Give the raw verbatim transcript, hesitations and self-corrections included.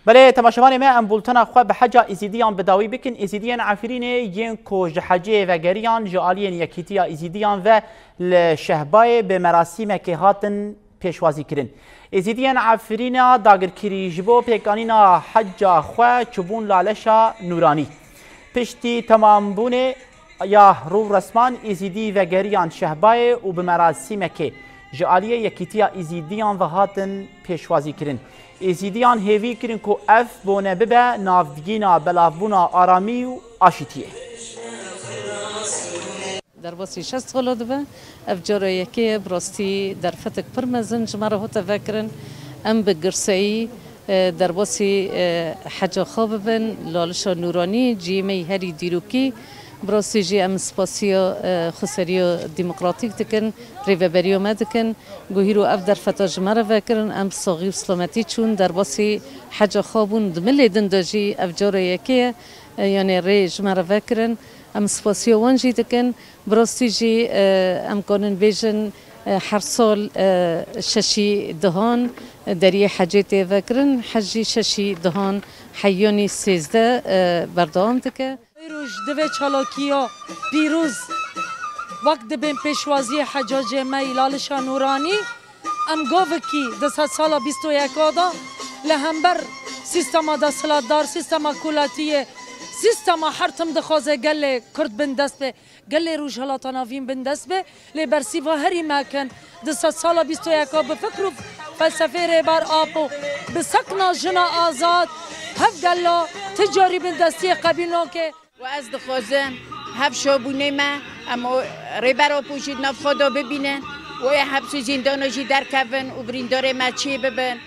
Belê, temaşevanê me, em bultena xwe bi heca Îzîdiyan bi dawî bikin. Îzîdiyên Efrînê yên ku ji hecê vegeriyan ji aliyên Yekîtiya Îzîdiyan ve li Şehbayê bi merasîmekê hatin pêşwazî kirin. Êzîdiyên Efrîna dagirkirî ji bo pêkanîna heca xwe çûbûn Laleşa Nûranî. Piştî temambûnê ya rû resman Êzîdî vegeriyan Şehbayê û bi merasîmekê ji aliyê Yekîtiya Êzîdiyan ve hatin pêşwazî kirin. Êzîdiyan hêvî kirin ku ev bone bibe navgîna belavbûna aramî û aşîtiyê. Derbasî şeş sala dibe. Ev cara yekê ye, bi rastî derfetek pir mezin ji me re hate vekirin. Em bi girseyî, e, derbasî, e, heca xwe bibin, Lalişa Nûranî, cihê me yî herî dîrokî. Bi rastî jî em spasiya, e, xweseriya demokratîk dikin, rêveberiya me dikin. Ku hîro ev derfeta ji me re vekirin, em bi saxî û silametî çûn, derbasî heca xwe bûn. Di milê din de jî ev cara yekê ye, e, yanê rê ji me re vekirin. Em spasiya wan jî dikin. Bi rastî jî, e, em kanin bêjin, e, her sal, e, şeşî dihan, e, deriyê hecê tê vekirin, hej jî şeşî dihan heyanî sêzdeh, e, berdewam dike. Îro ji divê çalakiya pîroz wek dibên pêşwaziyê hecacê me yî Lalişa Nûranî, em gavikî di sedsala bîst û yeka de li hember sîstema desthilatdar, sîstema kolatiyê, sîstema her tim dixwaze gelê Kurd bin dest pê. Gelê Rojhilata Navîn bin dest be, lê bersîva herî me kin. Di sedsala bîst û yeka bi fikr û felsefê Rêber Apo, bi sekna jina azad, hev gela ti carî bin destiyê qebîl nake. Û ez dixwazim hev şabûnê me, em o Rêber Apo jî di nav xwe de bibînin, wê hepsî zîndana jî derkevin û birîndarê me çê bibin.